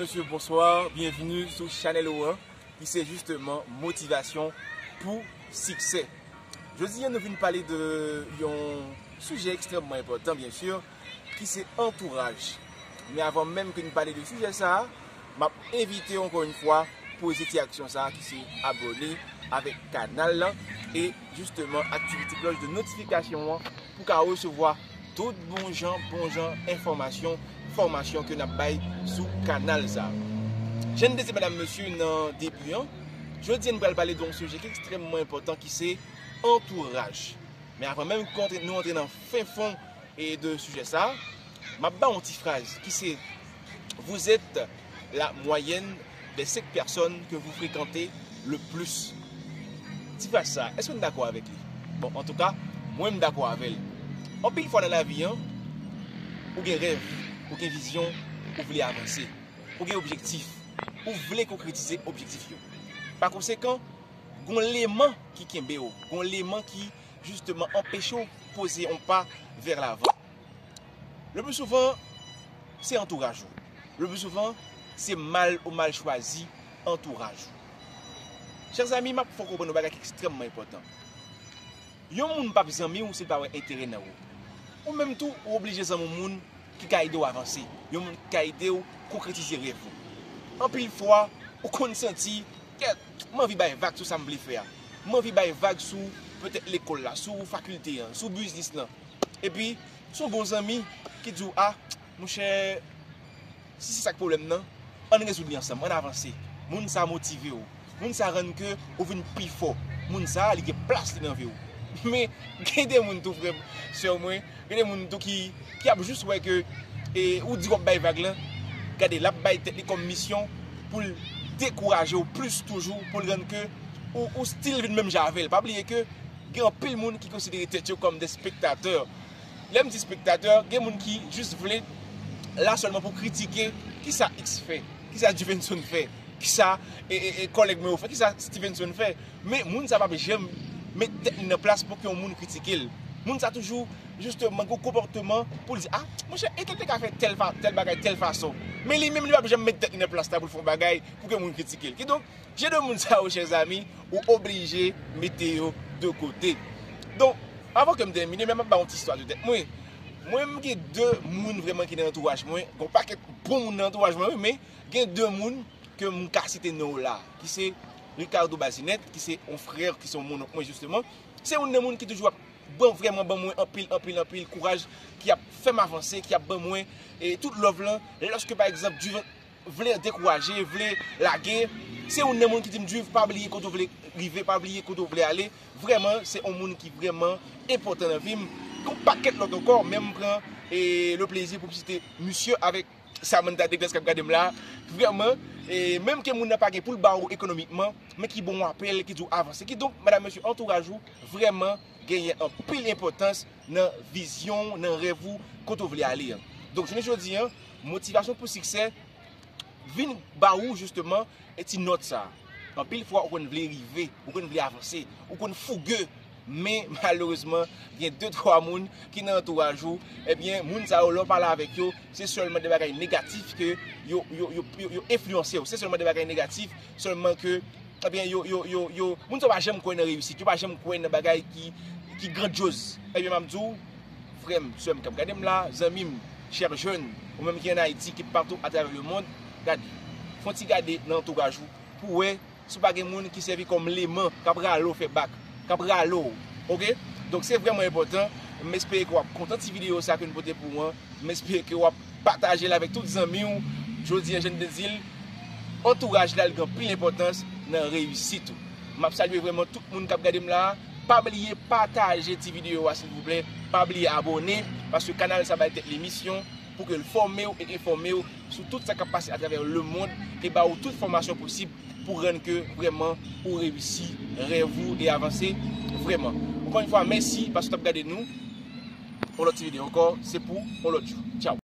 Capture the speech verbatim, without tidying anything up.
Mesye, bonswa, byenvini sou chanèl ou an, ki se jisteman motivasyon pou siksè. Jodi a, nou vin pale de yon sijè ekstrèmman enpòtan, byen si, ki se antouraj. Men avan menm ke nou pale de sijè sa a, m ap envite w ankò yon fwa poze ti aksyon sa a, ki se abòne avèk kanal lan e jisteman aktive ti klòch de notifikasyon an pou w ka resevwa tout bon jan, bon jan enfòmasyon, fòmasyon ke n ap bay sou kanal sa. Jan n te di, medam, mesye, nan debi an, jodi a n pral pale de yon sijè ki ekstrèmman enpòtan, ki se antouraj. Men avan menm ke nou antre nan fen fon e de sijè sa, m ap ba yon ti fraz ki se: Vous êtes la moyenne des cinq personnes que vous fréquentez le plus. Ti fraz sa, èske n dakò avèk li? Bon, antouka, mwen m dakò avè l. Anpil fwa nan lavi an, ou gen rèv, ou gen vizyon, ou vle avanse, ou gen objektif, ou vle konkretize objektif yo. Pa konsekan, gon leman ki kenbe w, gon leman ki jisteman anpeche w poze yon pa vè lavan. Le pli souvan, se antouraj ou. Le pli souvan, se mal ou mal chwazi antouraj ou. Chè zanmi, m ap fè w konprann yon bagay ki ekstrèmman enpòtan. Yon moun p ap zanmi w si l pa wè enterè nan ou. Ou menm tou, ou oblije zanmi yon moun ki ka ede w avanse, yon moun ki ka ede w konkretize rèv ou. Anpil fwa, ou konn santi, kèt, m anvi bay vag sou sa m vle fè a. M anvi bay vag sou petèt lekòl la, sou fakilte an, sou biznis lan. Epi, se yon bon zanmi ki di w, a, monchè, si se sa k pwoblèm nan, ann rezoud li ansanm, ann avanse. Moun sa motive w. Moun sa rann ke ou vin pi fò. Moun sa, li gen plas li nan vi w. Men, gen de moun tou, frè m, sè mwen, gen de moun tou ki, ki ap jis wè ke, e, ou di w ap bay vag lan, gade, l ap bay tèt li kòm misyon pou l dekouraje w plis toujou, pou l rann ke ou, ou still vin menm jan avè l. Pa bliye ke gen anpil moun ki konsidere tèt yo kòm de spektatè. Lè m di spektatè, gen moun ki jis vle la sèlman pou kritike kisa X fè, kisa Juvenson fè, kisa, e, e, e, kòlèg mwen yo fè, kisa Stevenson fè. Men moun sa p ap janm met tèt li nan plas pou ke yon moun kritike l. Moun sa toujou, jisteman, gen yon konpòteman pou l di, a, monchè, entèl te ka fè tèl fa-, tèl bagay, tèl fason. Men li menm, li p ap janm met tèt li nan plas la pou l fè yon bagay pou ke moun kritike l. Kidonk, jan de moun sa yo, chè zanmi, ou oblije mete yo de kote. Donk, avan ke m tèmine, men m ap ba yon ti istwa de tèt mwen. Mwen, m gen de moun vrèman ki nan antouraj mwen. Gen yon pakèt bon moun nan antouraj mwen, wi, men gen de moun ke m ka site non yo la, ki se Ricardo Bazinet, ki se yon frè, ki se yon monnonk mwen, jisteman. Se youn nan moun ki toujou ap ban, vrèman ban mwen anpil, anpil, anpil kouraj, ki ap fè m avanse, ki ap ban mwen, e, tout love lan. Lòske, pa egzanp, Juven vle dekouraje, vle lage, se youn nan moun ki di m, Juve, pa bliye kote w vle rive, pa bliye kote w vle ale. Vrèman, se yon moun ki vrèman enpòtan nan vi m. Gon pakèt lòt ankò, men m pran, e, le plezi pou m site misye avèk Samantha Douglas k ap gade m la. Vrèman, e, menm ke moun nan pa gen pou l ba ou ekonomikman, men ki ba w apèl, ki di w avanse. Kidonk, medam, mesye, antouraj ou vrèman genyen anpil enpòtans nan vizyon w, nan rèv ou, kote w vle ale an. Donk, jounen jodi an, motivasyon pou siksè vin ba ou, jisteman, e ti nòt sa. Anpil fwa, ou konn vle rive, ou konn vle avanse, ou konn fouge, men malerezman, gen de, twa moun ki nan antouraj ou, ebyen, moun sa yo, lè w pale avèk yo, se sèlman de bagay negatif ke yo, yo, yo, yo, yo enfliyanse w. Se sèlman de bagay negatif, sèlman ke, ebyen, yo, yo, yo, yo, moun sa yo pa janm kwè nan reyisit, yo pa janm kwè nan bagay ki, ki grandyoz. Ebyen, m ap di w, frè m, sè m k ap gade m la, zanmi m, chè jèn, ou menm ki ann Ayiti, ki patou atravè lemonn, gade, fè yon ti gade nan antouraj ou pou w wè si w pa gen moun ki sèvi kòm leman, k ap rale w fè bak, k ap rale w, oke? Donk, se vrèman enpòtan. M espere ke w ap kontan ti videyo sa ke n pote pou w an. M espere ke w ap pataje l avèk tout zanmi w. Jodi an, jan n te di l, antouraj la, li gen anpil enpòtans nan reyisit ou. M ap salye vrèman tout moun k ap gade m la. Pa bliye pataje ti videyo a, silvouplè. Pa bliye abòne, paske kanal sa bay tèt li misyon pou ke l fòme w e enfòme w sou tout sa k ap pase atravè lemonn e ba ou tout fòmasyon posib pou rann ke vrèman ou reyisi rèv ou e avanse vrèman. Ankò yon fwa, mèsi paske w t ap gade nou. Yon lòt ti videyo ankò, se pou yon lòt jou. Tchaw.